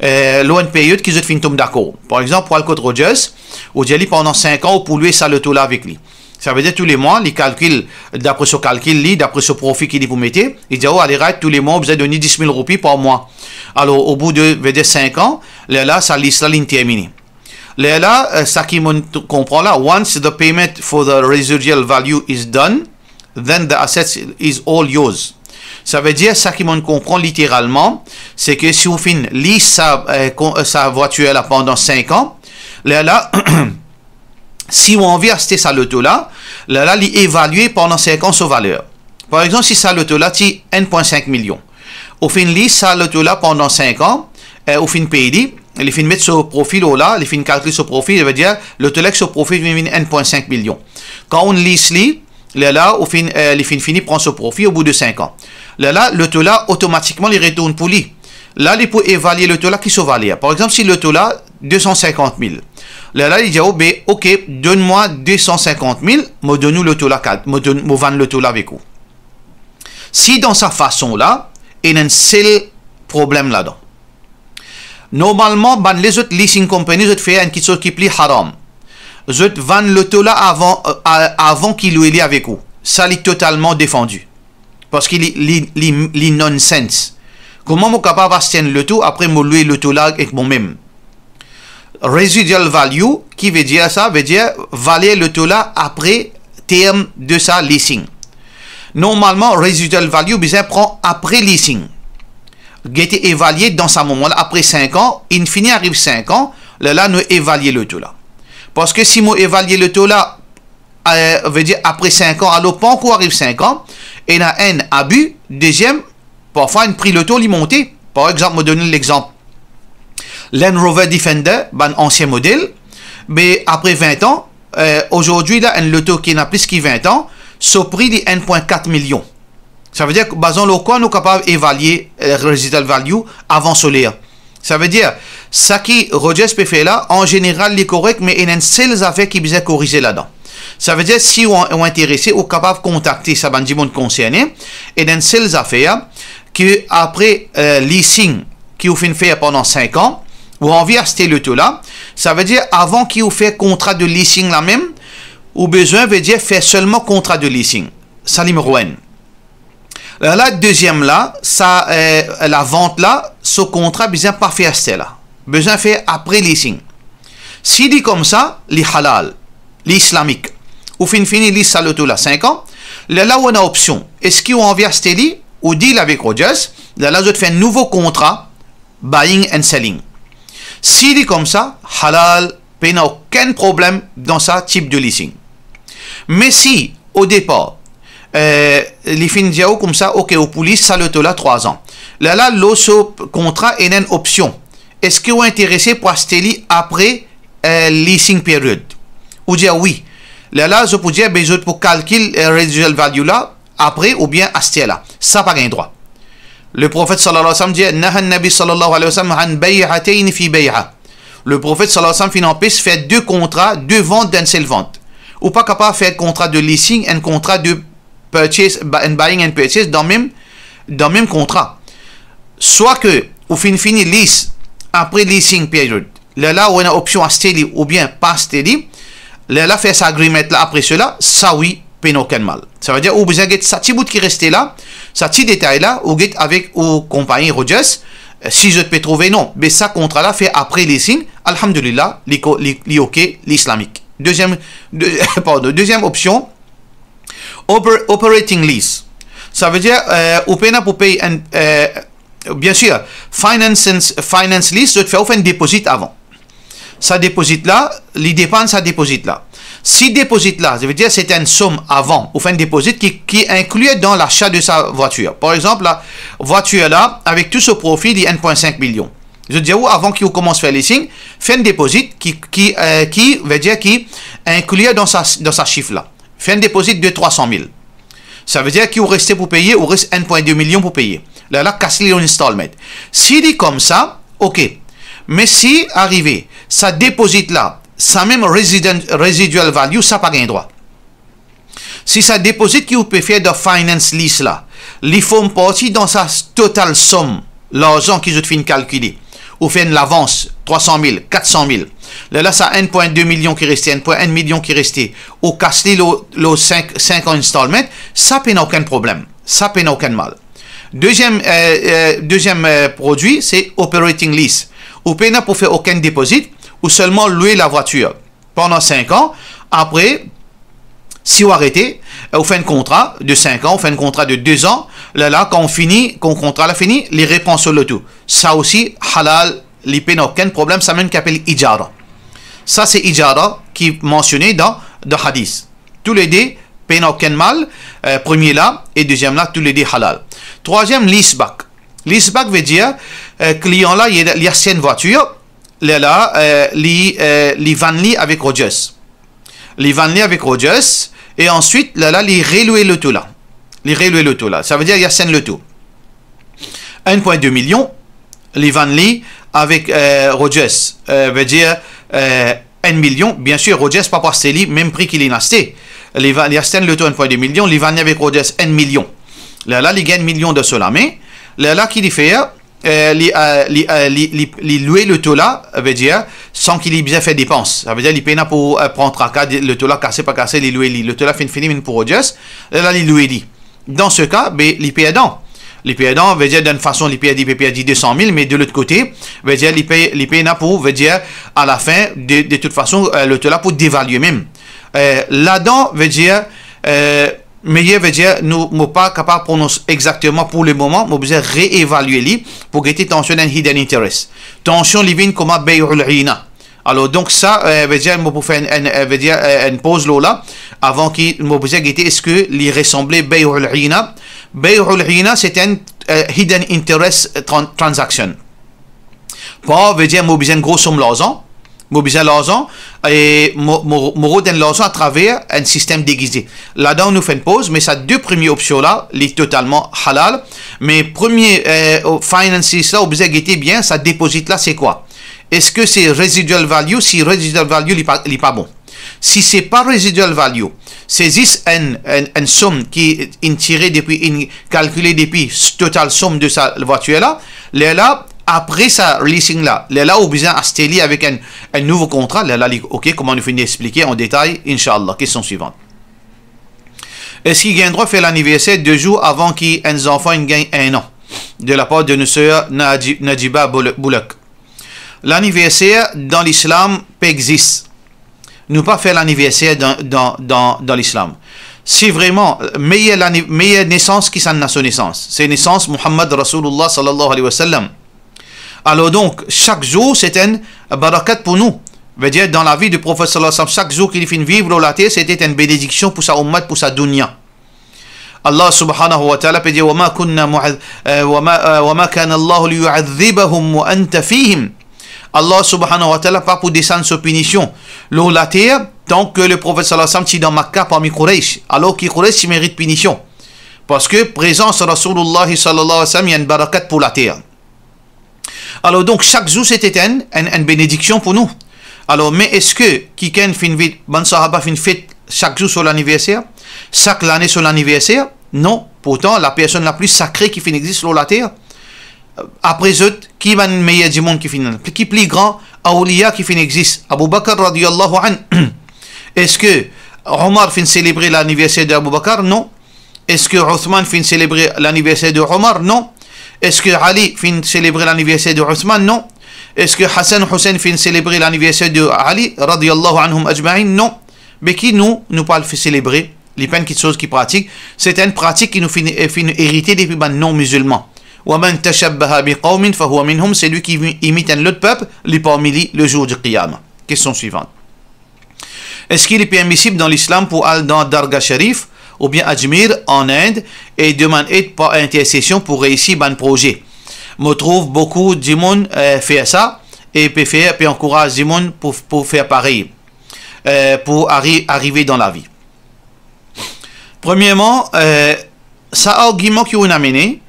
eh, lor enn period ki zot finn tom dakor. Par exanp, pou al kot Rogers, ou dir li pandan sink an, ou pou lwe sa loto la avek li. Savedir toulemwa, li kalkil, dapre so kalkil li, dapre so profi ki li pou mete, li dir, oh, alright, toulemwa, ou bizin donn li dis mil roupi par mwa. Alor, obout de, vedir sink an, lerla, sa lease la, linn termine. Lerla, eh, sa ki mo t-, konpran la, once the payment for the residual value is done, then the asset is all yours. Savedir, sa ki mo konpran literalman, se ke si ou finn lease sa, eh, kon-, eh, sa vwatir la pandan sink an, lerla, si ou anvi aste sa loto la, lerla, li evalye pandan sink an so valer. Par exanp, si sa loto la ti enn pwin sink milion, ou finn lease sa loto la pandan sink an, eh, ou finn pey li, li finn met so profi lor la, li finn kalkil so profi, savedir, loto la ek so profi vinn, vinn enn pwin sink milion. Kan ou lease li, lerla, ou finn, eh, li finn fini pran so profi obout de sink an. Lerla, loto la, otomatikman, li retourn pou li. La, li pou evalye loto la ki so valer. Par exanp, si loto la, de san sinkant mil. Lerla, li dir, oh, be, ok, donn mwa de san sinkant mil, mo donn ou loto la kad, mo donn, mo vann loto la avek ou. Si dan sa fason la, ena enn sel problem ladan. Normalman, bann lezot leasing company, zot fer enn kiksoz ki pli haram. Zot vann loto la avan, eh, a-, avan ki lwe li avek ou. Sa li totalman defandi. Parski li, li, li, li nonsense. Kouma mo kapav aste enn loto, apre mo lwe loto la ek mo mem? Residual value, ki vedir sa? Vedir valer loto la apre term de sa leasing. Normalman, residual value bizin pran apre leasing. Gete evalye dan sa moman la, apre sink an, inn fini ariv sink an, lerla nou evalye loto la. Parski si mo evalye loto la, eh, vedir apre sink an, alor pa ankor ariv sink an, ena enn, abi, deziem, parfwa enn pri loto li monte. Par exanp, mo donn ou lexanp, Land Rover Defender, bann ansien model, be apre vin an, eh, azordi la, enn loto ki ena plis ki vin an, so pri li enn pwin kat milion. Savedir, bazan lor kwa nou kapav evalye, eh, residual value avan so ler? Savedir, sa ki Rogers pe fer la, an zeneral, li korek, me ena enn sel zafer ki bizin korize ladan. Savedir, si ou, ou interese, ou kapav kontakte sa bann dimoun konserne, ena enn sel zafer, ki apre, eh, leasing ki ou finn fer pandan sink an, ou anvi aste loto la, savedir, avan ki ou fer kontra de leasing la mem, ou bizin, vedir, fer selman kontra de leasing. Sa nimero enn. Lerla, deziem la, sa, eh, lavant la, so kontra bizin pa fer aster la. Bizin fer apre leasing. Si li koumsa, li halal, li islamik. Ou finn fini lease sa loto la sink an, lerla ou ena opsion. Eski ou anvi aste li, ou deal avek Rogers, lerla zot fer nouvo kontra, buying and selling. Si li koumsa, halal, pena okenn problem dan sa tip de leasing. Me si, o depar, eh, li finn dir ou koumsa, ok, ou pou lease sa loto la trwa an. Lerla, lor so kontra, ena enn opsion. Eski ou interese pou aste li apre, eh, leasing period? Ou dir wi. Lerla, zot pou dir, be zot pou kalkil, eh, residual value la, apre oubien aster la. Sa pa gagn drwa. Le Profet sallallahu alayhi wa sallam dir, naha Nabi sallallahu alayhi wa sallam an bay'atayn fi bay'a. Le Profet sallallahu alayhi wa sallam finn anpes fer de kontra, de vant dan enn sel vant. Ou pa kapav fer kontra de leasing, enn kontra de purchase, ba-, enn buying and purchase dan mem, dan mem kontra. Swa ke ou finn fini lease, apre leasing period, lerla ou ena opsion aste li oubien pa aste li, lerla fer sa agreement la apre sela, sa wi, pena okenn mal. Savedir ou bizin get sa ti bout ki reste la, sa ti detay la, ou get avek ou konpagni Rogers, eh, si zot pe trouve non. Me sa kontra la fer apre leasing, alhamdulillah, li ko-, li, li ok, li islamik. Deziem, de-, pardon, deziem opsion, oper-, operating lease. Savedir, eh, ou pena pou pey enn, eh, Bien sir, finance, finance lease, zot fer ou fer enn depozit avan. Sa depozit la, li depann sa depozit la. Si depozit la, sa vedir se enn som avan, ou fer enn depozit ki, ki inkli dan lasa de sa vwatir. Par exanp, la vwatir la, avek tou so profi, li enn pwin sink milion. Zot dir ou, avan ki ou koumans fer leasing, fer enn depozit ki, ki, eh, ki vedir ki inkli dan sa, dan sa sif la. Fer enn depozit de trwa san mil. Sa vedir ki ou reste pou peye, ou res enn pwin de milion pou peye. Lerla kas li an installment. Si li koumsa, ok. Me si arive, sa depozit la, sa mem resident, residual value, sa pa gagn drwa. Si sa depozit ki ou pe fer dan finance lease la, li form parti dan sa total som larzan ki zot finn kalkile, ou fer enn lavans trwa san mil, kat san mil, lerla sa enn pwin de milion ki reste, enn pwin enn milion ki reste, ou kas li lor, lor sink, sink an installment, sa pena okenn problem. Sa pena okenn mal. Deziem, eh, eh, deziem, eh, prodwi, se operating lease. Ou pena pou fer okenn depozit, ou selman lwe lavwatir pandan sink an. Apre, si ou arete, eh, ou fer enn kontra de sink an, ou fer enn kontra de de zan, lerla, kan ou fini, kan kontra la fini, li repran so loto. Sa osi halal, li pena okenn problem, sa mem ki apel ijara. Sa se ijara ki mansione dan, dan hadis. Toulede pena okenn mal, eh, premie la e deziem la, toulede halal. Trwaziem, leaseback. Leaseback vedir, eh, klian la, li, li aste enn vwatir, lerla, eh, li, eh, li vann li avek Rogers. Li vann li avek Rogers, e answit, lerla, li relwe loto la. Li relwe loto la. Sa vedir, li aste enn loto. Enn pwin de milion, li vann li avek, eh, Rogers. Eh, vedir, eh, enn milion, biensir, Rogers pa pou aste li mem pri ki linn aste. Li va, li aste enn loto enn pwin de milion, li vann li avek Rogers enn milion. Lerla, li gagn milion dan so lame. Lerla, ki li fer? Eh, li, eh, li, eh, li, li, li lwe loto la, vedir, san ki li bizin fer depans. Sa vedir, li pena pou, eh, pran traka, di, loto la kase, pa kase, li lwe li. Loto la finn fini, vinn pou Rogers. Lerla, li lwe li. Dan se ka, be, li perdan. Li perdan, vedir, dan enn fason, li perdi, pe perdi de san mil, me de lot kote, vedir, li pe, li pena pou, vedir, alafin, de, de tout fason, eh, loto la pou devalye mem. Eh, ladan, vedir, eh, meyer, vedir, nou, mo pa kapav pronons exakteman pou lemoman, mo bizin reevalye li pou gete tansion enn hidden interest. Tansion li vinn kouma bey'ul ina. Alor, donk sa, eh, vedir, mo pou fer enn, enn, eh, vedir, eh, enn poz lor la, avan ki mo bizin gete eski li resanble bey'ul ina. Bey'ul ina, se enn, eh, hidden interest tran-, transaction. Par, vedir, mo bizin enn gro som larzan, mo bizin larzan, e mo, mo, mo rod enn larzan atraver enn sistem degize. Ladan nou fer enn poz, me sa de premie opsion la, li totalman halal. Me premie, eh, finance lease la, ou bizin gete bien, sa depozit la, se kwa? Eski se residual value? Si residual value, li pa, li pa bon. Si se pa residual value, se zis enn, enn, enn som ki inn tire depi, inn kalkile depi total som de sa vwatir la, lerla, apre sa leasing la, lerla ou bizin aste li avek enn, enn nouvo kontra, lerla li, ok, kouma nou finn explike an detay, inshallah. Kestion swivan. Eski gagn drwa fer laniverser de zour avan ki enn zanfan inn gagn enn an, de lapar de nou ser Naji-, Najiba Boul-, Boulak? Laniverser dan Lislam pa exist. Nou pa fer laniverser dan, dan, dan, dan Lislam. Si vreman, meyer lani-, meyer nesans ki sa ena so nesans, se nesans Muhammad Rasoulullah sallallahu alayhi wa sallam. Alor donk, sak zour se enn barakat pou nou. Vedir, dan lavi de Profet sallallahu alayhi wa sallam, sak zour ki li finn viv lor later, se enn benediksion pou sa ummat, pou sa dounia. Allah subhanahu wa ta'ala pe dir, "Wa ma kunna mu'adh-, eh, wa ma, eh, wa ma kana Allahu liyu'adhibahum wa anta fihim." Allah subhanahu wa ta'ala pa pou desann so pinision lor later, tanki le Profet sallallahu alayhi wa sallam ti dan Makka parmi Quraysh, alor ki Quraysh ti merit pinision. Parski prezans Rasoulullah sallallahu alayhi wa sallam, li enn barakat pou later. Alor donk, sak zour se enn, enn, enn benediksion pou nou. Alor, me eski kikenn finn viv, bann sahaba finn fet sak zour so laniverser, sak lane so laniverser? Non. Pourtan, lapersonn lapli sakre ki finn exist lor later, apre zot, ki bann meyer dimoun ki finn, ki pli gran awliya ki finn exist? Abou Bakr radiyallahu anhu. Eski Omar finn selebre laniverser de Abou Bakr? Non. Eski Ousmane finn selebre laniverser de Omar? Non. Eski Ali finn selebre laniverser de Ousmane? Non. Eski Hassan, Hussein finn selebre laniverser de Ali, radiyallahu anhum ajma'in? Non. Be ki nou, nou pou al fer selebre? Li pa enn kiksoz ki pratik. Se enn pratik ki nou finn, eh, finn erite depi bann non-mizilman. "Wa man tashabbaha bi qawmin fahuwa minhum", selwi ki imit enn lot pep, li parmi li le zour di Qiyama. Kestion swivan. Eski li permisib dan lislam pou al dan Dargah Sharif oubien Ajmer an Ind e demann ed par intersesion pou reisi bann proze? Mo trouv boukou dimoun, eh, fer sa, e pe fer, pe ankouraz dimoun pou, pou fer parey, eh, pou ari-, arive dan lavi. Premierman, eh, sa argiman ki ou'nn amene,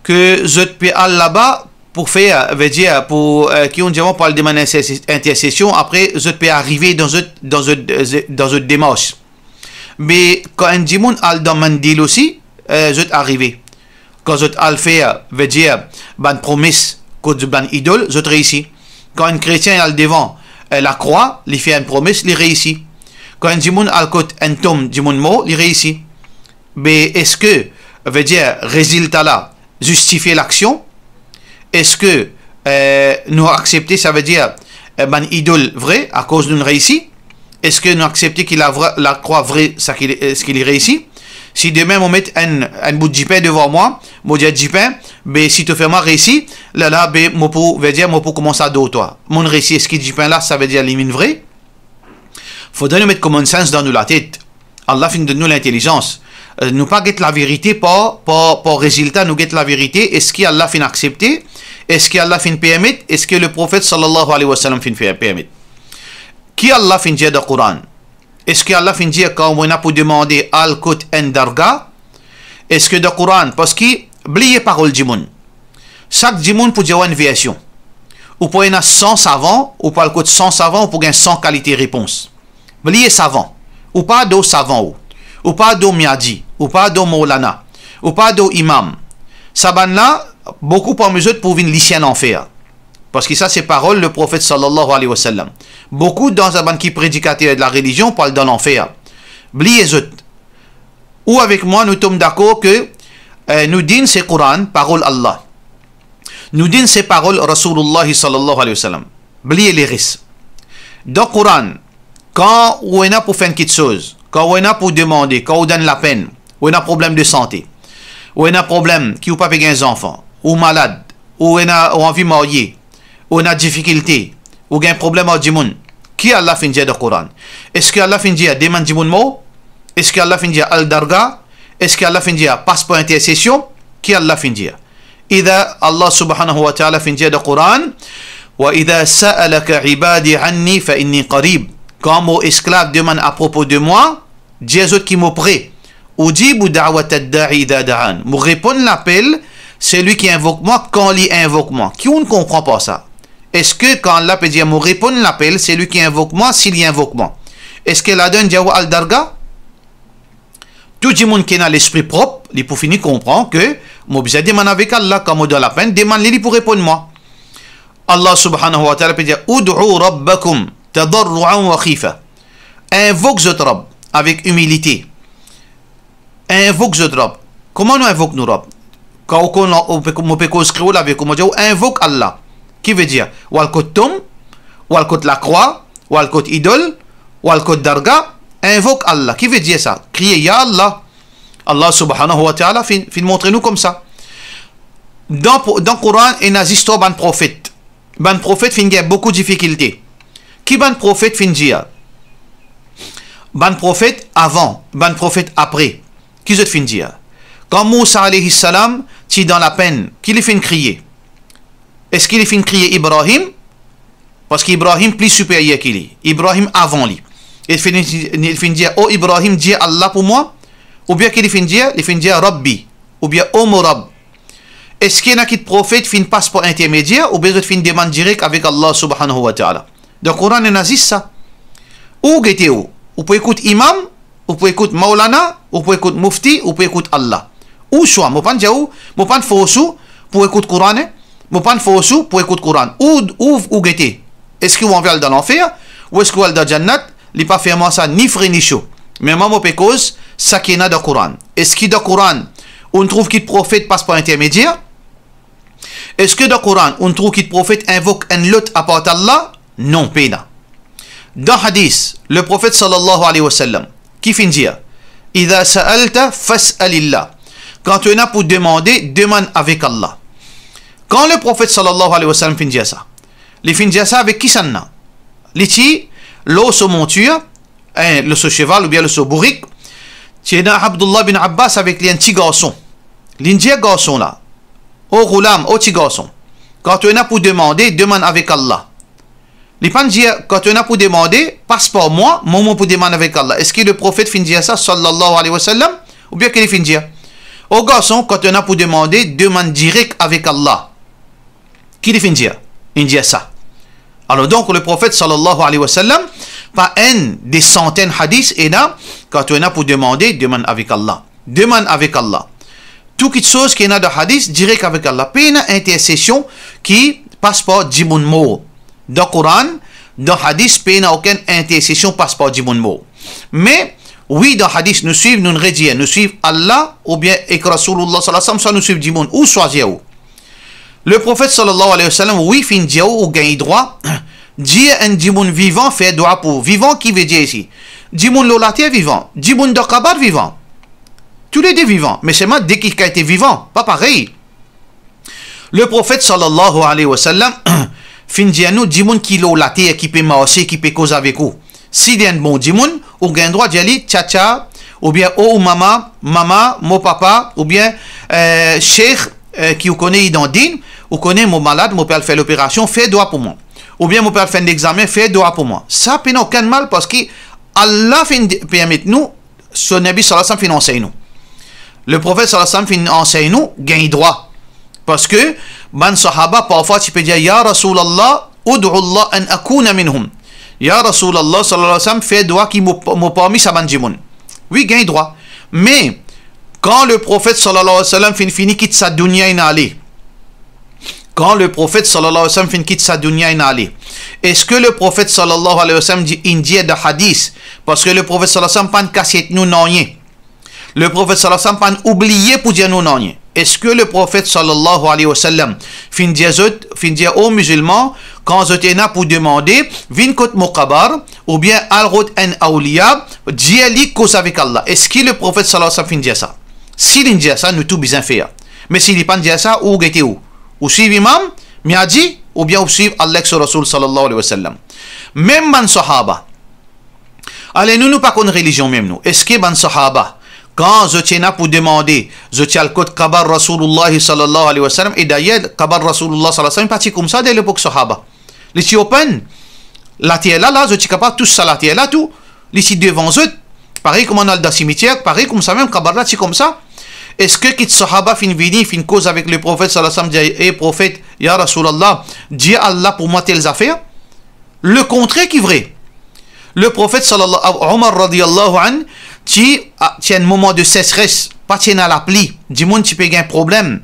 ke zot pe al laba pou fer, vedir pou, eh, ki ou'nn dir mwa, pou al demann interse-, intersesion, apre zot pe arive dan zot, dan zot, eh, dan zot demars. Me kan enn dimoun al dan Mandil osi, eh, zot arive. Kan zot al fer, vedir bann promes kot bann idol, zot reisi. Kan enn kretien al devan, eh, lakrwa, li fer enn promes, li reisi. Kan enn dimoun al kot enn tom dimoun mor, li reisi. Me eski, vedir, rezilta la zistifie laksion? Eski, eh, nou aksepte, savedir, eh, bann idol vre akoz nou reisi? Eski nou aksepte ki lavra-, lakrwa vre, sa ki, eh, ki li reisi? Si demin mo met enn, enn bout dipin devan mwa, mo dir dipin, be si to fer mwa reisi, lerla be mo pou, vedir mo pou koumans ador twa. Monn reisi, eski dipin la, savedir li vinn vre? Fodre nou met common sense dan nou latet. Allah finn donn nou lintelizans. Eh, nou pa get laverite par, par, par rezilta, nou get laverite, eski Allah finn aksepte? Eski Allah finn permet? Eski Leprofet sallallahu alayhi wa sallam finn fer-, permet? Ki Allah finn dir dan Koran? Eski Allah finn dir kan ou ena pou demande, al kot enn darga? Eski dan Koran? Parski, bliye parol dimoun. Sak dimoun pou dir ou enn version. Ou pou ena san savan, ou pou al kot san savan, ou pou gagn san kalite repons. Bliye savan. Ou pa ador savan ou. Ou pa ador miadi. Ou pa ador moulana. Ou pa ador imam. Sa bann la, boukou parmi zot pou vinn lisien lanfer. Parski sa se parol Leprofet sallallahu alayhi wa sallam. Boukou dan sa bann ki predikater de la relizion pou al dan lanfer. Bliye zot. Ou avek mwa, nou tom dakor ke, eh, nou din se Koran, parol Allah. Nou din se parol Rasoulullah sallallahu alayhi wa sallam. Bliye leres. Dan Koran, kan ou ena pou fer enn kiksoz, kan ou ena pou demande, kan ou dan lapenn, ou ena problem de sante, ou ena problem ki ou pa pe gagn zanfan, ou malad, ou ena, ou anvi marye, ou ena difikilte, ou gagn problem ar dimoun, ki Allah finn dir dan Koran? Eski Allah finn dir demann dimoun mor? Eski Allah finn dir al darga? Eski Allah finn dir pas par intersesion? Ki Allah finn dir? Idha Allah subhanahu wa ta'ala finn dir dan Koran, "Wa idha sa'alaka ibadi anni fa inni qarib." Kan mo esklav demann apropo de mwa, dir zot ki mo pre. "Ujibu da'watad da'i idha da'an." Mo reponn lapel selwi ki invok mwa kan li invok mwa. Ki ou'nn konpran par sa? Eski kan Allah pe dir mo reponn lapel selwi ki invok mwa si li invok mwa? Eski ladan dir ou al darga? Tou dimoun ki ena lespri prop, li pou fini konpran ke mo bizin demann avek Allah, kan mo dan lapenn, demann li, li pou reponn mwa. Allah subhanahu wa ta'ala pe dir, "Ud'u rabbakum tadarruan wa khifa." Invok zot Rab avek imilite. Invok zot Rab. Kouma nou invok nou Rab? Kan ou konn, ou pe, mo pe koz kreol avek ou, mo dir ou invok Allah. Ki vedir? Ou al kot tom, ou al kot lakrwa, ou al kot idol, ou al kot darga, invok Allah. Ki vedir sa? Kriye, "Ya Allah." Allah subhanahu wa ta'ala finn, finn montre nou koumsa. Dan, dan Koran, ena zistwar bann profet. Bann profet finn gagn boukou difikilte. Ki bann profet finn dir? Bann profet avan, bann profet apre. Ki zot finn dir? Kan Mousa alayhi salam ti dan lapenn, ki li finn kriye? Eski li finn kriye Ibrahim? Parski Ibrahim pli siperyer ki li. Ibrahim avan li. E li finn, li finn dir, "O Ibrahim, dir Allah pou mwa." Oubien ki li finn dir? Li finn dir, "Rabbi." Oubien, "O mo Rab." Eski ena kit profet finn pas par intermedier, oubien zot finn demann direk avek Allah subhanahu wa ta'ala? Dan Koran, ena zis sa. Ou gete ou, ou pou ekout imam, ou pou ekout maulana, ou pou ekout mufti, ou pou ekout Allah. Ou swa, mo pa'nn dir ou, mo pa'nn fors ou pou ekout Koran, eh? Mo pa'nn fors ou pou ekout Koran. Ou, ou, ou gete. Eski ou anvi al dan lanfer, ou eski ou al dan jannat? Li pa fer mwa sa ni fre ni so. Me mwa mo pe koz sa ki ena dan Koran. Eski dan Koran, ou'nn trouv kit profet pas par intermedier? Eski dan Koran, ou'nn trouv kit profet invok enn lot apart Allah? Non, pena. Dan hadis, Leprofet sallallahu alayhi wa sallam, ki finn dir, "Idha sa'alta fas'alillah." Kan to ena pou demande, demann avek Allah. Kan Leprofet sallallahu alayhi wa sallam finn dir sa, li finn dir sa avek kisannla? Li ti lor so montir, eh, lor so seval oubien lor so bourik, ti ena Abdullah bin Abbas avek li enn ti garson. Li dir garson la, "O ghulam, o ti garson, kan to ena pou demande, demann avek Allah." Li pa'nn dir, "Kan to ena pou demande, pas par mwa, mwa mo pou demann avek Allah." Eski Leprofet finn dir sa, sallallahu alayhi wa sallam, oubien ki li finn dir? "O garson, kan to ena pou demande, demann direk avek Allah." Ki li finn dir? Inn dir sa. Alor donk, Leprofet, sallallahu alayhi wa sallam, pa enn de santenn hadis ena, "Kan to ena pou demande, demann avek Allah." Demann avek Allah. Tou kitsoz ki ena dan hadis, direk avek Allah. Pena intersesion ki pas par dimoun mor. Dan Koran, dan hadis, pena okenn intersesion pas par dimoun mor. Me, wi, dan hadis, nou swiv, nou redir, nou swiv Allah, oubien ek Rasoulullah, sallallahu alayhi wa sallam, swa nou swiv dimoun, ou swazir ou. Leprofet, sallallahu alayhi wa sallam, wi, finn dir ou, ou gagn drwa dir enn dimoun vivan fer dwa pou ou. Vivan, ki vedir isi? Dimoun lor later vivan, dimoun dan kabar vivan. Toulede vivan, me selman de ki kalite vivan, pa parey. Leprofet, sallallahu alayhi wa sallam, finn dir nou, dimoun ki lor later, ki pe marse, ki pe koz avek ou. Si li enn bon dimoun, ou gagn drwa dir li, "Tchatcha", oubien, "O, ou mama, mama, mo papa", oubien, eh, "Sheikh, eh, ki ou kone li dan din, ou kone mo malad, mo pe al fer loperasion, fer dwa pou mwa." Oubien, "Mo pe al fer enn examen, fer dwa pou mwa." Sa pena okenn mal, parski Allah finn di-, permet nou, so Nabi, sallallahu alayhi wa sallam, finn ansegn nou. Leprofet, sallallahu alayhi wa sallam, finn ansegn nou, gagn drwa. Parski bann sahaba, parfwa, ti pe dir, "Ya Rasoulullah, ud'u Allah an akuna minhum." Ya Rasoulullah, sallallahu alayhi wa sallam, fer dwa ki mo, mo parmi sa bann dimoun. Wi, gagn drwa. Me, kan Leprofet, sallallahu alayhi wa sallam, finn fini kit sa dunia, inn ale, kan Leprofet, sallallahu alayhi wa sallam, finn kit sa dunia, inn ale, eski Leprofet, sallallahu alayhi wa sallam, di, inn dir dan hadis? Parski Leprofet, sallallahu alayhi wa sallam, pa'nn kasiet nou nanye. Leprofet, sallallahu alayhi wa sallam, pa'nn oubliye pou dir nou nanye. Eski Leprofet, sallallahu alayhi wa sallam, finn dir zot, finn dir, "O mizilman, kan zot ena pou demande, vinn kot mo kabar, oubien al rod enn awliya, dir li koz avek Allah"? Eski Leprofet, sallallahu alayhi wa sallam, finn dir sa? Si linn dir sa, nou tou bizin fer. Me si li pa'nn dir sa, ou gete ou? Ou swiv imam, miadi, oubien ou swiv Allah ek so Rasoul, sallallahu alayhi wa sallam? Mem bann sahaba, ale nou, nou pa konn relizion mem nou. Eski bann sahaba, kan zot ti ena pou demande, zot ti al kot kabar Rasoulullah, sallallahu alayhi wa sallam? E dayer, kabar Rasoulullah, sallallahu alayhi wa sallam, pa ti koumsa dan lepok sahaba. Li ti open. Later la, la, zot ti kapav tous sa later la tou. Li ti devan zot. Parey kouma nou al dan simitier, parey koumsa mem, kabar la ti koumsa. Eski kit sahaba finn vini, finn koz avek Leprofet, sallallahu alayhi wa sallam, dir, "E Profet, ya Rasoulullah, dir Allah pou mwa tel zafer"? Lekontrer ki vre. Leprofet, sallallahu, Omar, radiyallahu anhu, ti, a, ti enn moman de sesres, pa ti ena lapli, dimoun ti pe gagn problem.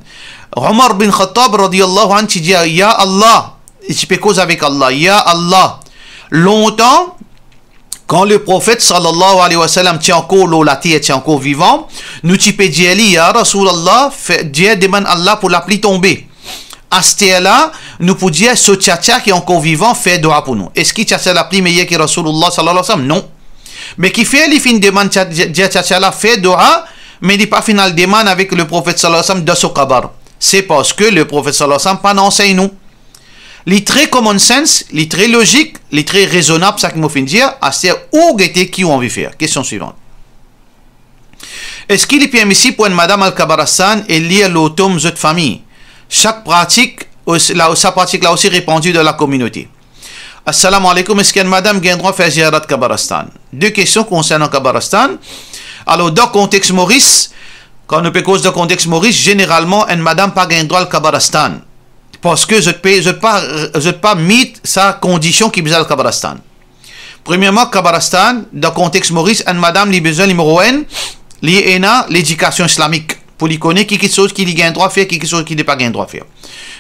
Omar bin Khattab, radiyallahu anhu, ti dir, "Ya Allah", li ti pe koz avek Allah, "Ya Allah, lontan, kan Leprofet, sallallahu alayhi wa sallam, ti ankor lor later, ti ankor vivan, nou ti pe dir li, 'Ya Rasoulullah, fer, dir, demann Allah pou lapli tonbe.' Aster la, nou pou dir, so tchatcha ki ankor vivan, fer dwa pou nou." Eski tchatcha la pli meyer ki Rasoulullah, sallallahu alayhi wa sallam? Non. Me kifer li finn demann tcha-, dir tchatcha la fer dwa, me li pa finn al demann avek Leprofet, sallallahu alayhi wa sallam, dan so kabar? Se parski Leprofet, sallallahu alayhi wa sallam, pa'nn ansegn nou. Li tre common sense, li tre lozik, li tre rezonab, sa ki mo finn dir. Aster ou gete ki ou anvi fer. Kestion swivan. Eski li permisib pou enn madam al kabaristan e lir lor tonm zot fami? Sak pratik, os-, la, sa pratik la osi repandi dan lakominote. Assalamu alaikum, eski enn madam gagn drwa fer ziyarat kabaristan? De kestion konsernan kabaristan. Alor, dan kontex Moris, kan nou pe koz dan kontex Moris, zeneralman, enn madam pa gagn drwa al kabaristan. Parski zot pe, zot pa, zot pa meet sa kondision ki bizin al kabaristan. Premierman, kabaristan, dan kontex Moris, enn madam, li bizin, nimero enn, li ena ledikasion islamik, pou li kone ki kiksoz ki li gagn drwa fer, ki kiksoz ki li pa gagn drwa fer.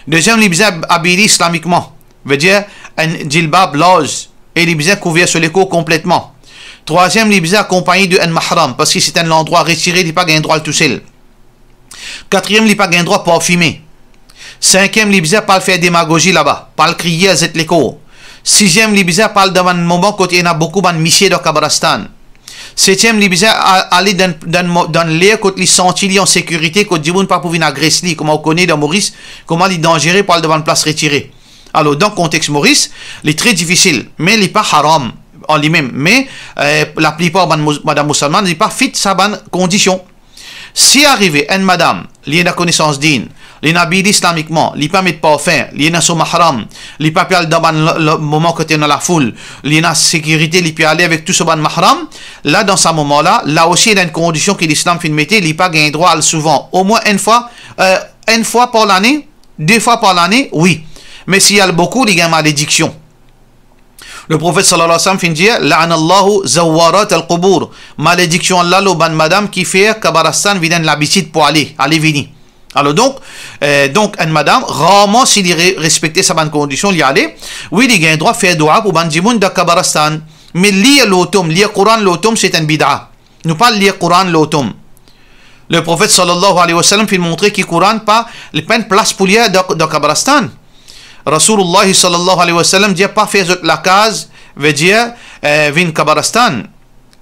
Deziem, li bizin abiye li islamikman, vedir enn jilbab larz, e li bizin kouver so lekor konpletman. Trwaziem, li bizin akonpagne de enn mahram, parski se enn landrwa retire, li pa gagn drwa al tousel. Katriem, li pa gagn drwa parfime. Sinkiem, li bizin pa al fer demagozi laba, pa al kriye, zet lekor. Siziem, li bizin pa al dan bann moman kot ena boukou bann misie dan kabaristan. Setiem, li bizin a-, ale dan, dan mo-, dan ler kot li santi li an sekirite, kot dimoun pa pou vinn agres li, kouma ou kone dan Moris, kouma li danzere pou al dan bann plas retire. Alor, dan kontex Moris, li tre difisil, me li pa haram. an limem. Me, eh, laplipar bann mous-, madam mousalman, li pa fit sa bann kondision. Si arive enn madam, li ena konesans din, li ena abiye islamikman, li pa met parfin, li ena so mahram, li pa pe al dan bann l-, l-, moman kote ena lafoul, li ena sekirite, li pe ale avek tou so bann mahram, la, dan sa moman la, la osi ena enn kondision ki lislam finn mete, li pa gagn drwa al souvan, omwin enn fwa, eh, enn fwa par lane, de fwa par lane, wi. Me si li al boukou, li gagn malediksion. Le Profet sallallahu alayhi wa sallam finn dir, "La'anallahu zawwarat al-qubur." Malediksion Allah lor bann madam ki fer kabaristan vinn enn labitid pou ale, ale vini. Alor donk, eh, donk enn madam, rarman si li re-, respekte sa bann kondision, li ale, wi, li gagn drwa fer dua pou bann dimoun dan kabaristan. Me lir lor tom, lir Koran lor tom, se enn bida. Nou pa lir Koran lor tom. Le Profet sallallahu alayhi wa sallam finn montre ki Koran pa, li pa enn plas pou lir dan, dan kabaristan. Rasoulullah sallallahu alayhi wa sallam dir pa fer zot lakaz, vedir, eh, vinn kabaristan.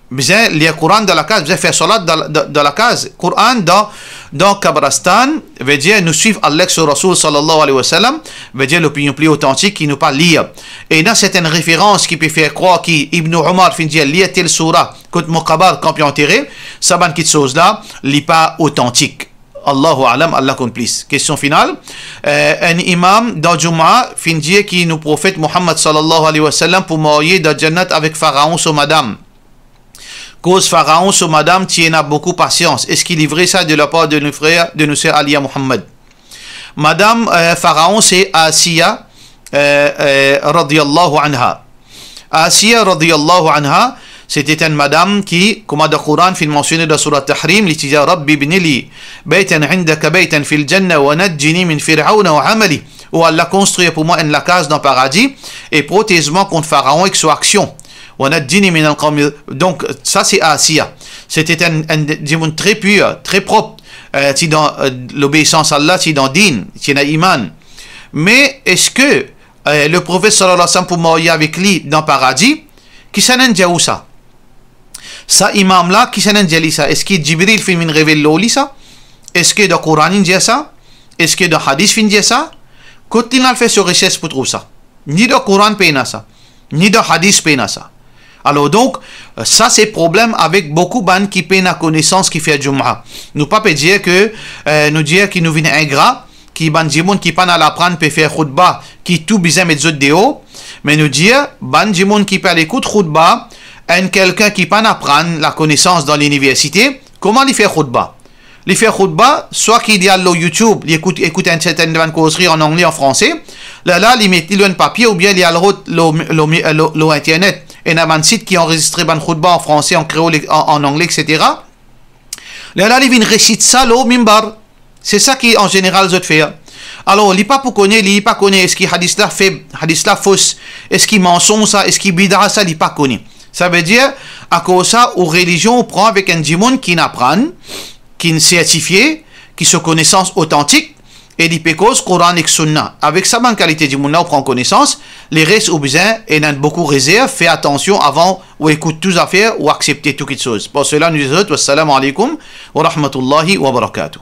Bizin lir Koran dan lakaz, bizin fer salat dan, dan, dan lakaz. Koran dan, dan kabaristan, vedir nou swiv Allah ek so Rasoul sallallahu alayhi wa sallam, vedir lopinion pli otantik ki nou pa lir. Ena sertenn referans ki pe fer krwar ki Ibn Umar finn dir lir tel soura, kot mo kabar kan pe antere, sa bann kitsoz la, li pa otantik. Allahu a'lam, Allah konn plis. Kestion final, eh, enn imam dan Jumma finn dir ki nou Profet Muhammad sallallahu alayhi wa sallam pou marye dan Jannat avek Faraon so madam. Koz Faraon so madam ti ena boukou pasians. Eski li vre sa de lapar de nou frer, de nou ser Aliya Muhammad? Madam, eh, Faraon se Asiya, eh, eh, radiyallahu anha. Asiya radiyallahu anha, se ti enn madam ki, kouma dan Koran finn mansione dan Sourat Tahrim, li ti dir, "Rabbi ibni li baytan indaka baytan fil janna wa najjini min Fir'auna wa amali." O Allah, konstrir pou mwa enn lakaz dan paradi e protez mwa kont Faraon ek so aksion. Wa najjini min al-qawmi. Donk, sa se Asiya. Se ti enn, enn dimoun tre pir, tre prop, eh, ti dan, eh, lobeisans Allah, ti dan din, ti ena iman. Me eski, eh, le Profet sallallahu alayhi wa sallam pou marye avek li dan paradi? Kisannla dir ou sa? Sa imam la, kisannla dir li sa? Eski Jibril finn vinn revel lor li sa? Eski dan Koran inn dir sa? Eski dan hadis finn dir sa? Kot li al fer so resers pou trouv sa? Ni dan Koran pena sa, ni dan hadis pena sa. Alor donk, sa se problem avek boukou bann ki pena konesans ki fer Jumma. Nou pa pe dir ke, eh, nou dir ki nou vinn ingra, ki bann dimoun ki pa'nn al aprann pe fer khoutba, ki tou bizin met zot deor, me nou dir, bann dimoun ki pe al ekout khoutba, enn kelkenn ki pa'nn aprann lakonesans dan liniversite, kouma li fer khoutba? Li fer khoutba, swa ki li al lor YouTube, li ekout, ekout enn sertenn bann kozri an angle, an franse, lerla li met li lor enn papie oubien li al rod lor, lor, lor, lor internet, ena bann sit ki anrezistre bann khoutba an franse, an kreol, an, an angle, et cetera. Lerla li vinn resit sa lor mimbar. Se sa ki an zeneral zot fer. Alor, li pa pou kone, li pa kone eski hadis la feb, hadis la fos, eski mansonz sa, eski bida sa, li pa kone. Savedir, akoz sa, ou relizion ou pran avek enn dimoun ki'nn aprann, ki'nn sertifie, ki so konesans otantik, e li pe koz Koran ek Sunna. Avek sa bann kalite dimoun la ou pran konesans, leres ou bizin ena boukou rezerv, fer atansion avan ou ekout tou zafer, ou aksepte tou kitsoz. Par sela, nou dir zot, wassalamu alaikum wa rahmatullahi wa barakatuh.